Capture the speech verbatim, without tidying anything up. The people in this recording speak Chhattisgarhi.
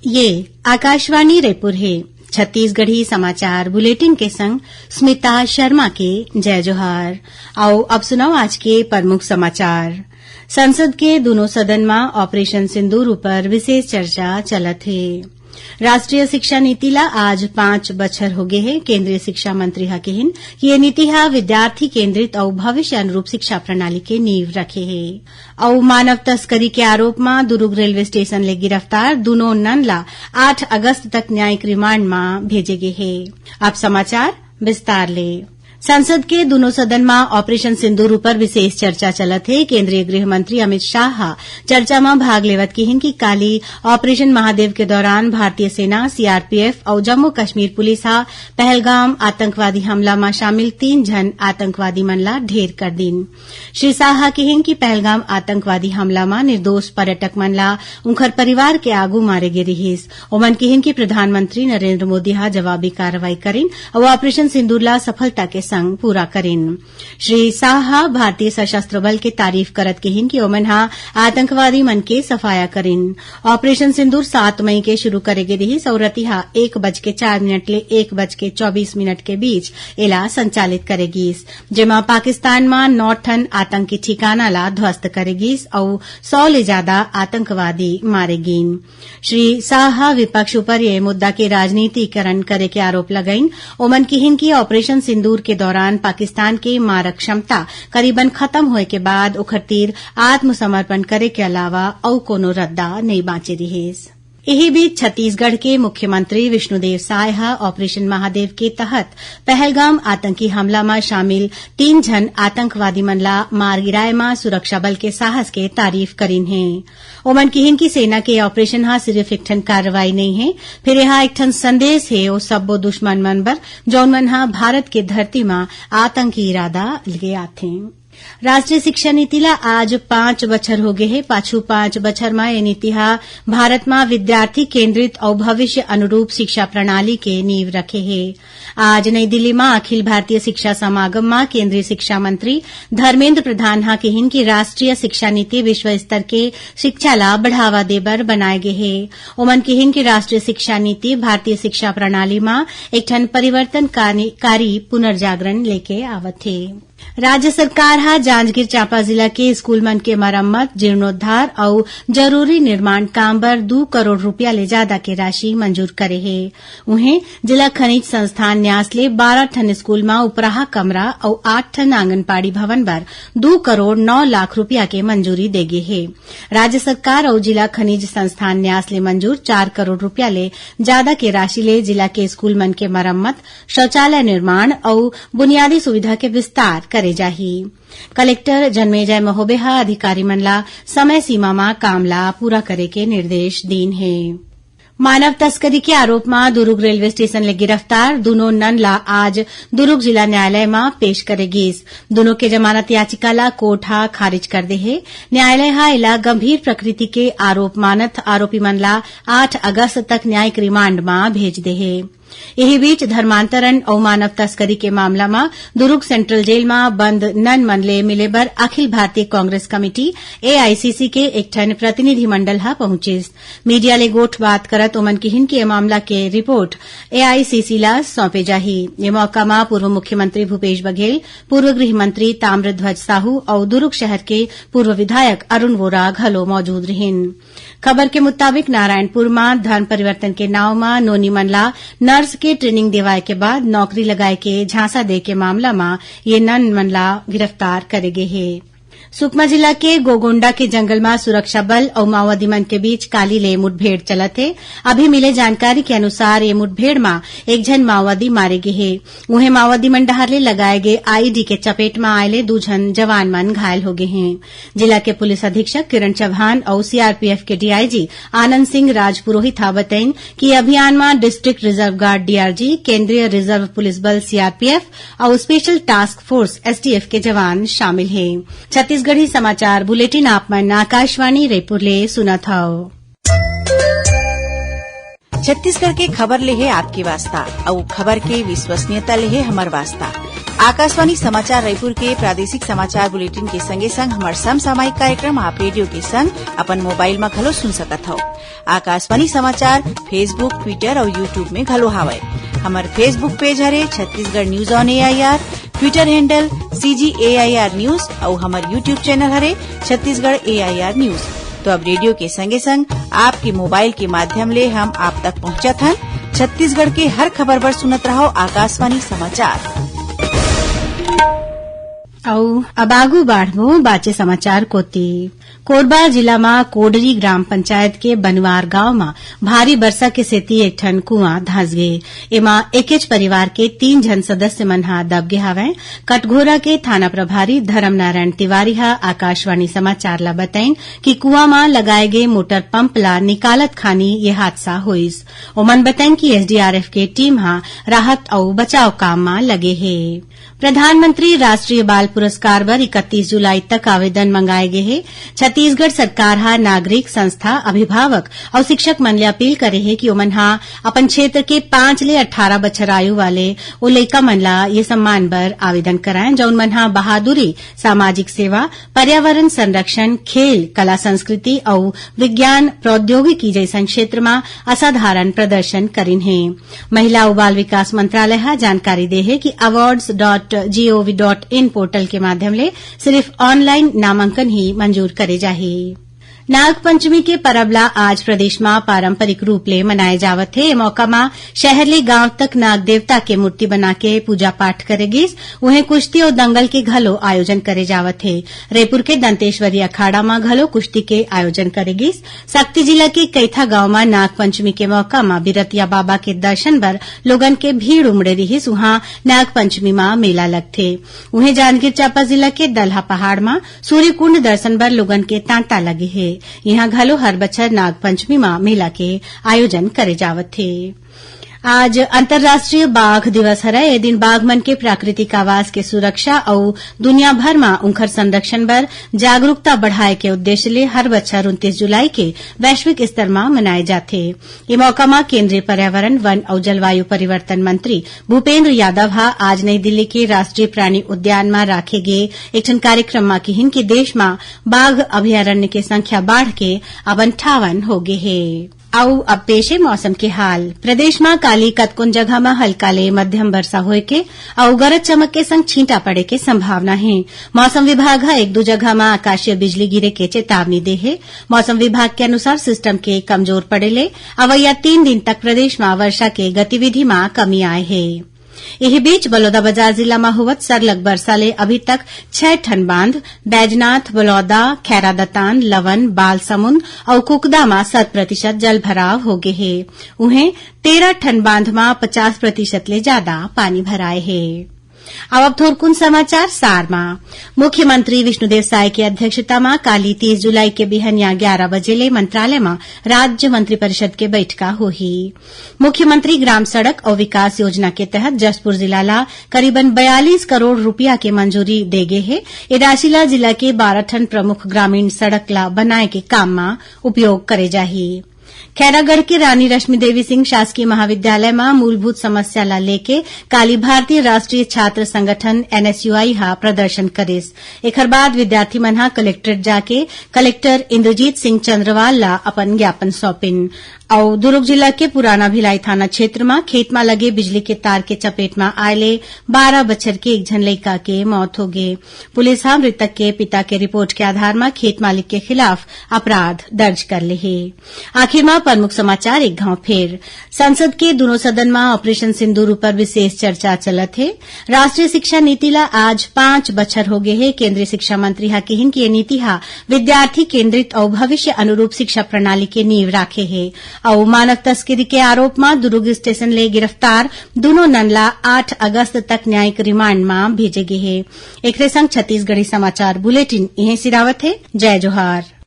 ये आकाशवाणी रायपुर हे। छत्तीसगढ़ी समाचार बुलेटिन के संग स्मिता शर्मा के जय जोहार। अउ अब सुनव आज के प्रमुख समाचार। संसद के दूनों सदन म ऑपरेशन सिंदूर ऊपर विशेष चर्चा चलत हे। राष्ट्रीय शिक्षा नीति ला आज पांच बछर होगे हे। केंद्रीय शिक्षा मंत्री ह किहिन कि ये नीति ह विद्यार्थी केंद्रित अउ भविष्य अनुरूप शिक्षा प्रणाली के नींव रखे हे। अउ मानव तस्करी के आरोप म दुरूग रेलवे स्टेशन ले गिरफ्तार दूनों नन ला आठ अगस्त तक न्यायिक रिमांड म भेजे गे हे। अब समाचार विस्तार ले। संसद के दूनों सदन म ऑपरेशन सिंदूर ऊपर विशेष चर्चा चलत हे। केंद्रीय गृह मंत्री अमित शाह ह चर्चा म भाग लेवत किहिन कि काली ऑपरेशन महादेव के दौरान भारतीय सेना, सीआरपीएफ अउ जम्मू कश्मीर पुलिस ह पहलगाम आतंकवादी हमला म शामिल तीन झन आतंकवादी मन ला ढेर कर दिन। श्री शाह ह किहिन कि पहलगाम आतंकवादी हमला म निर्दोष पर्यटक मन ला उंखर परिवार के आगू मारे गे रिहिस। ओमन किहिन कि प्रधानमंत्री नरेंद्र मोदी ह जवाबी कार्रवाई करिन अउ ऑपरेशन सिंदूर ला सफलता के संग पूरा करिन। श्री शाह ह भारतीय सशस्त्र बल के तारीफ करत किहिन कि ओमन ह आतंकवादी मन के सफाया करिन। ऑपरेशन सिंदूर सात मई के शुरू करे गे रिहिस अउ रतिहा एक बज के चार मिनट ले एक बज के चौबीस मिनट के बीच एला संचालित करे गिस, जेमा पाकिस्तान म नौ ठन आतंकी ठिकाना ला ध्वस्त करे गिस अउ सौ ले जादा आतंकवादी मारे गिन। श्री शाह ह विपक्ष ऊपर ये मुद्दा के राजनीतिकरण करे के आरोप लगाइन। ओमन किहिन कि ऑपरेशन सिंदूर के दौरान पाकिस्तान के मारक क्षमता करीबन खत्म होए के बाद ओखर तीर आत्मसमर्पण करे के अलावा अउ कोनो रद्दा नइ बांचे रिहिस। एही बीच छत्तीसगढ़ के मुख्यमंत्री विष्णुदेव साय ह ऑपरेशन महादेव के तहत पहलगाम आतंकी हमला म शामिल तीन झन आतंकवादी मन ला मार गिराए म सुरक्षा बल के साहस के तारीफ करिन हे। ओमन किहिन कि सेना के ऑपरेशन ह सिरिफ एक ठन कार्रवाई नइ हे, फेर एहा एक ठन संदेश हे ओ सब्बो दुश्मन मन बर, जौन मन ह भारत के धरती म आतंकी इरादा लेके आथे। राष्ट्रीय शिक्षा नीति ला आज पांच बछर होगे हे। पाछू पांच बछर म ये नीति ह भारत म विद्यार्थी केंद्रित अउ भविष्य अनुरूप शिक्षा प्रणाली के नींव रखे हे। आज नई दिल्ली म अखिल भारतीय शिक्षा समागम म केंद्रीय शिक्षा मंत्री धर्मेंद्र प्रधान ह किहिन कि राष्ट्रीय शिक्षा नीति विश्व स्तर के शिक्षा ला बढ़ावा दे बर बनाए गे हे। ओमन किहिन कि राष्ट्रीय शिक्षा नीति भारतीय शिक्षा प्रणाली म एक ठन परिवर्तनकारी पुनर्जागरण लेके आवत हे। राज्य सरकार ह जांजगीर चांपा जिला के स्कूल मन के मरम्मत, जीर्णोद्धार अउ जरूरी निर्माण काम बर दू करोड़ रूपिया ले जादा के राशि मंजूर करे हे। उहें, जिला खनिज संस्थान न्यास ले बारह ठन स्कूल म उपराहा कमरा अउ आठ ठन आंगनबाड़ी भवन बर दू करोड़ नौ लाख रूपिया के मंजूरी दे गे हे। राज्य सरकार अउ जिला खनिज संस्थान न्यास ले मंजूर चार करोड़ रूपिया ले जादा के राशि ले जिला के स्कूल मन के मरम्मत, शौचालय निर्माण अउ बुनियादी सुविधा के विस्तार करे जाही। कलेक्टर जन्मेजय महोबे ह अधिकारी मन ला समय सीमा म काम ला पूरा करे के निर्देश दीन हे। मानव तस्करी के आरोप म दुरूग रेलवे स्टेशन ले गिरफ्तार दूनों नन ला आज दुरूग जिला न्यायालय म पेश करे गिस। दूनों के जमानत याचिका ला कोर्ट ह खारिज कर दे हे। न्यायालय ह एला गंभीर प्रकृति के आरोप मानत आरोपी मन ला आठ अगस्त तक न्यायिक रिमांड म भेज दे हे। एही बीच धर्मांतरण अउ मानव तस्करी के मामला म दुरूग सेंट्रल जेल म बंद नन मन ले मिले बर अखिल भारतीय कांग्रेस कमेटी, एआईसीसी, के एक ठन प्रतिनिधिमंडल ह पहुंचिस। मीडिया ले गोठ बात करत ओमन किहिन कि ए मामला के रिपोर्ट एआईसीसी ला सौंपे जाही। ए मौका म पूर्व मुख्यमंत्री भूपेश बघेल, पूर्व गृह मंत्री ताम्रध्वज साहू अउ दुरूग शहर के पूर्व विधायक अरुण वोरा घलो मौजूद रिहिन। खबर के मुताबिक, नारायणपुर म धर्म परिवर्तन के नाव म नोनी मन ला नर्स के ट्रेनिंग देवाए के बाद नौकरी लगाए के झांसा दे के मामला म ये नन मन ला गिरफ्तार करे गे हे। सुकमा जिला के गोगोंडा के जंगल म सुरक्षा बल अउ माओवादी मन के बीच काली ले मुठभेड़ चलत हे। अभी मिले जानकारी के अनुसार, ये मुठभेड़ म एक झन माओवादी मारे गे हे। उहें, माओवादी मन डहार ले लगाए गे आईईडी के चपेट म आए ले दू झन जवान मन घायल हो गे हें। जिला के पुलिस अधीक्षक किरण चौहान अउ सीआरपीएफ के डीआईजी आनंद सिंह राजपुरोहित ह बतइन कि अभियान म डिस्ट्रिक्ट रिजर्व गार्ड, डीआरजी, केंद्रीय रिजर्व पुलिस बल, सीआरपीएफ, अउ स्पेशल टास्क फोर्स, एसटीएफ, के जवान शामिल हे। छत्तीसगढ़ी समाचार बुलेटिन आप मन आकाशवाणी रायपुर ले सुनत हव। छत्तीसगढ़ के खबर ले हे आपके वास्ता, अउ खबर के विश्वसनीयता ले हे हमर वास्ता। आकाशवाणी समाचार रायपुर के प्रादेशिक समाचार बुलेटिन के संगे संग हमर समसामयिक कार्यक्रम आप रेडियो के संग अपन मोबाइल म घलो सुन सकत हव। आकाशवाणी समाचार Facebook, Twitter अउ YouTube में घलो हावय। हमर Facebook पेज हरे Chhattisgarh news on AIR, Twitter handle CG AIR news अउ हमर YouTube चैनल हरे छत्तीसगढ़ एआईआर न्यूज। तो अब रेडियो के संगे संग आपके मोबाइल के माध्यम ले हम आप तक पहुंचत हन। छत्तीसगढ़ के हर खबर बर सुनत रहव आकाशवाणी समाचार। अउ अब आगू बाढ़बो बाचे समाचार कोती। कोरबा जिला म कोडरी ग्राम पंचायत के बनवार गांव म भारी बरसा के सेती एक ठन कुआं धंस गे। एमा एकेच परिवार के तीन झन सदस्य मन ह दब गे हावय। कटघोरा के थाना प्रभारी धर्मनारायण तिवारी ह आकाशवाणी समाचार ल बतइन कि कुआं म लगाए गे मोटर पंप ल निकालत खानी ये हादसा होइस। ओमन बतइन कि एसडीआरएफ के टीम ह राहत अउ बचाव काम म लगे हे। प्रधानमंत्री राष्ट्रीय बाल पुरस्कार बर इकतीस जुलाई तक आवेदन मंगाए गे हे। छत्तीसगढ़ सरकार ह नागरिक, संस्था, अभिभावक अउ शिक्षक मन ले अपील करे हे कि ओमन ह अपन क्षेत्र के पाँच ले अट्ठारह बछर आयु वाले ओ लइका मन ला ये सम्मान बर आवेदन कराएं, जउन मन ह बहादुरी, सामाजिक सेवा, पर्यावरण संरक्षण, खेल, कला संस्कृति अउ विज्ञान प्रौद्योगिकी जइसन क्षेत्र म असाधारण प्रदर्शन करिन हे। महिला अउ बाल विकास मंत्रालय ह जानकारी दे हे कि awards dot gov dot in portal के माध्यम ले सिरिफ ऑनलाइन नामांकन ही मंजूर करे जाही। नाग पंचमी के परब ला आज प्रदेश म पारंपरिक रूप ले मनाए जावत हे। ए मौका म शहर ले गांव तक नाग देवता के मूर्ति बना के पूजा पाठ करे गिस। उहें कुश्ती अउ दंगल के घलो आयोजन करे जावत हे। रईपुर के दंतेश्वरी अखाड़ा म घलो कुश्ती के आयोजन करे गिस। सक्ती जिला के कइथा गांव म नाग पंचमी के मौका म बिरतिया बाबा के दर्शन बर लोगन के भीड़ उमड़े रिहिस। उहां नाग पंचमी म मेला लगथे। उहें जांजगीर चांपा जिला के दलहा पहाड़ म सूर्यकुंड दर्शन बर लोगन के तांता लगे हे। इहां घलो हर बछर नाग पंचमी म मेला के आयोजन करे जावत हे। आज अंतर्राष्ट्रीय बाघ दिवस हरय। ए दिन बाघ मन के प्राकृतिक आवास के सुरक्षा अउ दुनिया भर म उंखर संरक्षण बर जागरूकता बढ़ाए के उद्देश्य ले हर बछर उनतीस जुलाई के वैश्विक स्तर म मनाए जाथे। ए मौका म केंद्रीय पर्यावरण, वन अउ जलवायु परिवर्तन मंत्री भूपेंद्र यादव ह आज नई दिल्ली के राष्ट्रीय प्राणी उद्यान म राखे गे एक ठन कार्यक्रम म किहिन कि देश म बाघ अभयारण्य के संख्या बाढ़ के अब अंठावन हो गे हे। अउ अब पेश हे मौसम के हाल। प्रदेश म काली कतकोन जगह म हल्का ले मध्यम वर्षा होए के अउ गरज चमक के संग छींटा पड़े के संभावना हे। मौसम विभाग ह एक दू जगह म आकाशीय बिजली गिरे के चेतावनी दे हे। मौसम विभाग के अनुसार सिस्टम के कमजोर पड़े ले अवइया तीन दिन तक प्रदेश म वर्षा के गतिविधि म कमी आए हे। इही बीच बलौदाबाजार जिला म होवत सरलग बरसा ले अभी तक छह ठन बांध, बैजनाथ, बलौदा, खैरादतान, लवन, बालसमुंद अउ कुकदा म शत प्रतिशत जलभराव हो गे हे। उहें, तेरह ठन बांध म पचास प्रतिशत ले जादा पानी भराए हे। अब, अब थोरकुन समाचार सार म। मुख्यमंत्री विष्णुदेव साय के अध्यक्षता म काली तीस जुलाई के बिहनिया ग्यारह बजे ले मंत्रालय म राज्य मंत्रिपरिषद के बइठका होही। मुख्यमंत्री ग्राम सड़क अउ विकास योजना के तहत जशपुर जिला ला करीबन बयालीस करोड़ रुपया के मंजूरी दे गे हे। ए राशि ला जिला के बारह ठन प्रमुख ग्रामीण सड़क ला बनाए के काम म उपयोग करे जाही। खैरागढ़ के रानी रश्मि देवी सिंह शासकीय महाविद्यालय म मूलभूत समस्या ला लेके काली भारतीय राष्ट्रीय छात्र संगठन, एनएसयूआई, ह प्रदर्शन करिस। एखर बाद विद्यार्थी मन ह कलेक्ट्रेट जाके कलेक्टर इंद्रजीत सिंह चंद्रवाल ला अपन ज्ञापन सौंपिन। अउ दुर्ग जिला के पुराना भिलाई थाना क्षेत्र म खेत म लगे बिजली के तार के चपेट म आए ले बारह बछर के एक झन लइका के मौत होगे। पुलिस ह मृतक के पिता के रिपोर्ट के आधार म खेत मालिक के खिलाफ अपराध दर्ज कर ले हे। आखिर म प्रमुख समाचार एक घांव फेर। संसद के दूनों सदन म ऑपरेशन सिंदूर ऊपर विशेष चर्चा चलत हे। राष्ट्रीय शिक्षा नीति ला आज पांच बछर हो गे हे। केंद्रीय शिक्षा मंत्री ह किहिन कि ये नीति ह विद्यार्थी केंद्रित अउ भविष्य अनुरूप शिक्षा प्रणाली के नींव राखे हे। अउ मानव तस्करी के आरोप म दुर्ग स्टेशन ले गिरफ्तार दूनों नन ला आठ अगस्त तक न्यायिक रिमांड म भेजे गे हे। एकरे संग छत्तीसगढ़ी समाचार बुलेटिन इहें सिरावत हे। जय जोहार।